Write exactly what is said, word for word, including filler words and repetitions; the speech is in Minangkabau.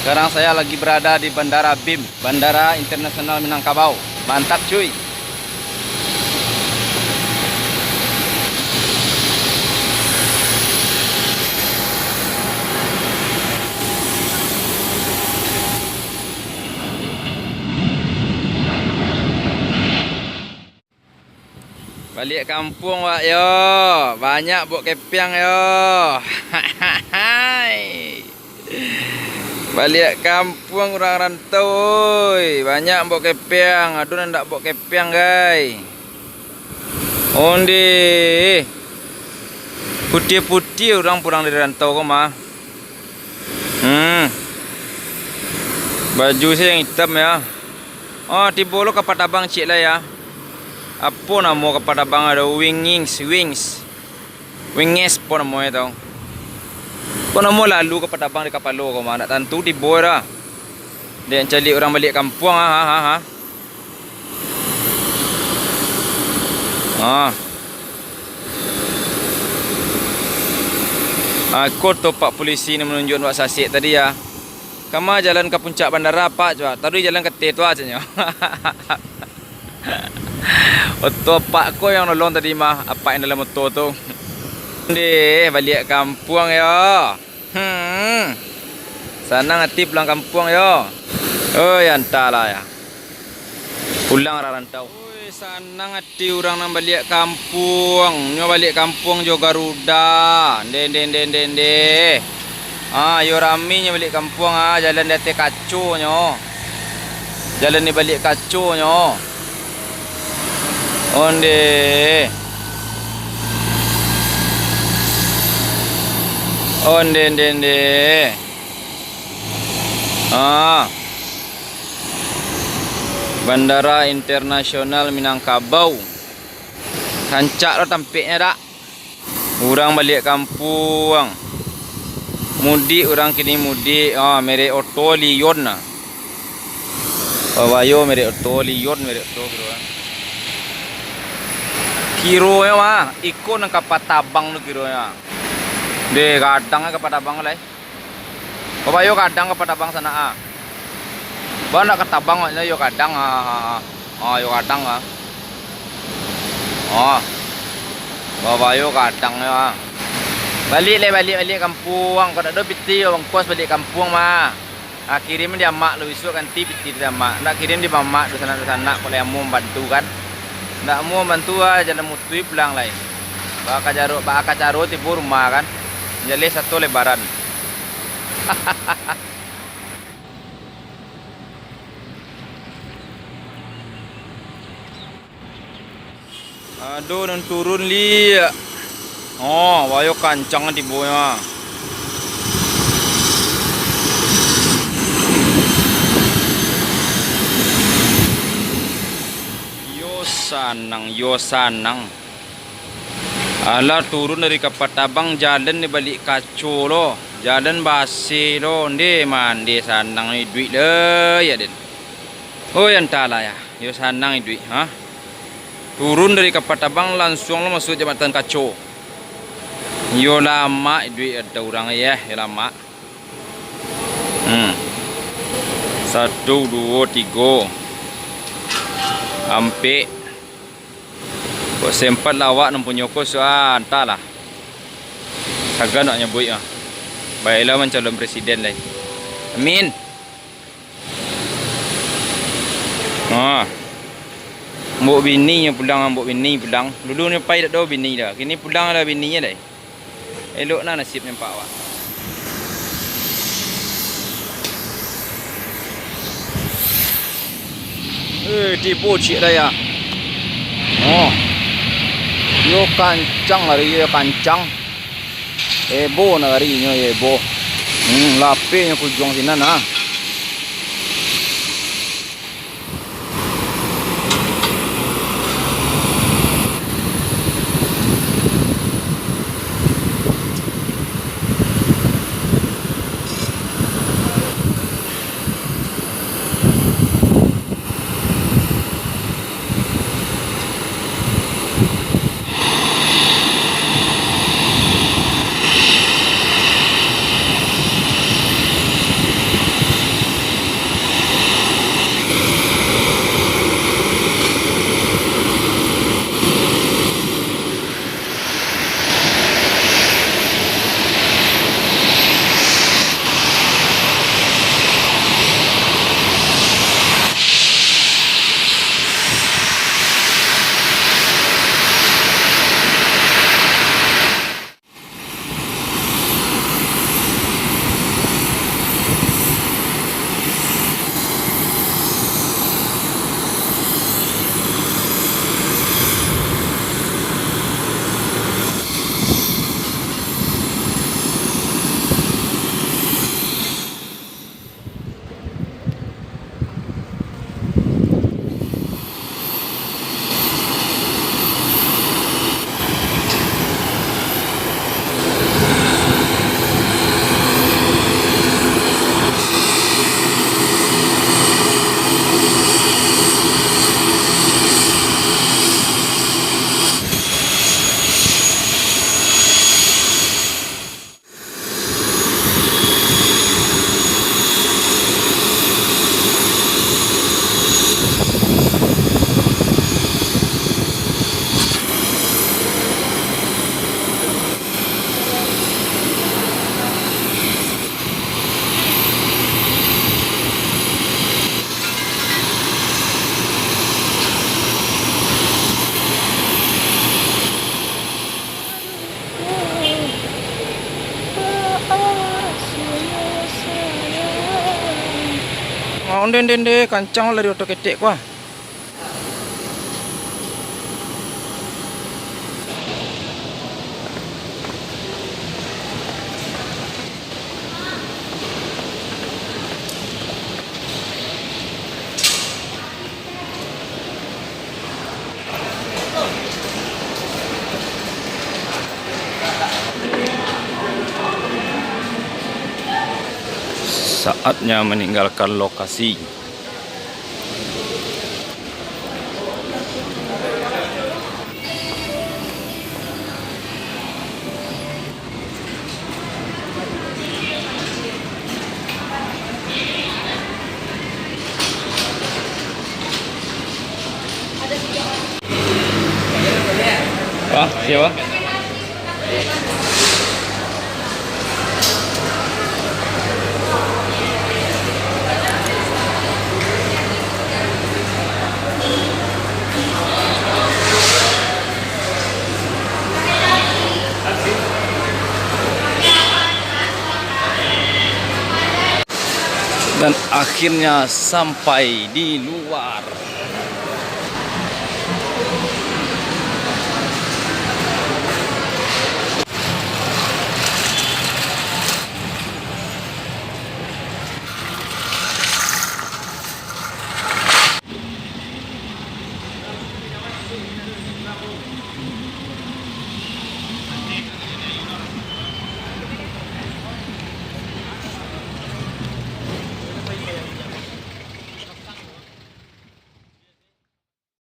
Sekarang saya lagi berada di Bandara BIM, Bandara Internasional Minangkabau. Mantap, cuy. Baliak kampuang, wak, yo. Banyak bok kepiang, yo. Baliak kampuang urang rantau, oi. Banyak bok kepiang. Ado nan ndak bok kepiang, gai. Onde. Putiah-putiah urang pulang dari rantau ko mah. Hmm. Baju se yang itam, yo. Oh, tibo lo ka Patabang ciek lai, yo. Apo namo ka Patabang ado? Wingings, Wings. Winges po namonyo tu. Apo namo lalu ka Patabang di kapalo ko mah, ndak tantu tibo dah. Dek caliak urang baliak kampuang, ha, ha, ha, ha. Ah. Ah, ko tu pak polisi ni manunjuakan wak sasek tadi, yo. Kama jalan ka puncak bandara, Pak, cubo. Tadi jalan ka T tu, caknyo. Oto Pak ko yang nolong tadi mah, Apak yang dalam oto tu. Ndeh, baliak kampuang, yo. Hmm. Sanang ati pulang kampuang, yo. Oi, antahlah, yo. Pulang urang rantau. Oi, sanang ati urang nan baliak kampuang. Nyo baliak kampuang jo Garuda. Ndeh, ndeh, ndeh, ndeh, ndeh. Ah, yo rami nyo baliak kampuang, ah, jalan di ateh kaco nyo. Jalan di baliak kaco nyo. Onde. Onde, nde, nde. Ah. Bandara Internasional Minangkabau. Rancak lo tampeknyo dak? Urang baliak kampuang. Mudik urang kini mudik. Ah, merek oto Lion nah. Babayo merek oto Lion, merek oto kiro. Kironyo mah, iko nan ka Patabang tu kironyo. Deh, gadang ka Patabang lai. Babayo gadang ka Patabang sanak, ah. Ba ndak ka Tabang, yo gadang, ah, ah, ah. Ah, yo gadang, ah. Ah. Babayo gadang, yo, ah. Baliak lai, baliak, baliak kampuang. Kok dak ado pitih, ongkos baliak kampuang mah. Ah, kirim di amak lo, bisuak ganti pitih di amak. Ndak kirim di mamak, dusanak-dusanak, kok lai amuah mambantu kan. Ndak amuah mambantu, ah, jalan mutuih pulang lai. Baa ka caro, baa ka caro tibo rumah kan. Jaleh sato lebaran. Ado nan turun liak. Oh, bayo kancang tibonyo. Yo sanang, yo sanang. Alah turun dari Kapal Tabang, jalan di baliak kaco lo, jalan baseh lo, nde mande sanang iduik lo, ya den. Oi, antahlah ya, yo sanang iduik, ha. Turun dari Kapal Tabang, lansuang lo masuak jambatan kaco. Yo lamak iduik ado urang, yeh, yo lamak. Hmm. Satu, duo, tigo, ampek. Kok sempat lah awak nan punyo ko, su-, ah, antahlah. Sagan nak nyabuik ah. Baiklah mancalon presiden lai. Amin. Ha. Ambok bininyo pulang, ambok bini pulang. Dulu nyo pai dak ado bini dah. Kini pulang lah bininyo lai. Elok nah nasib nampak awak. Eh, tibo ciek dayah. Oh. Yo kancang lari, yo kancang. Ebo nah larinyo, yo ebo. Hmm, lapeh nyo ka ujuang sinan nah. Onde, onde, onde, kancang lah di oto ketek ko ah. Saatnya meninggalkan lokasi. Pak, siapa? Dan akhirnya sampai di luar.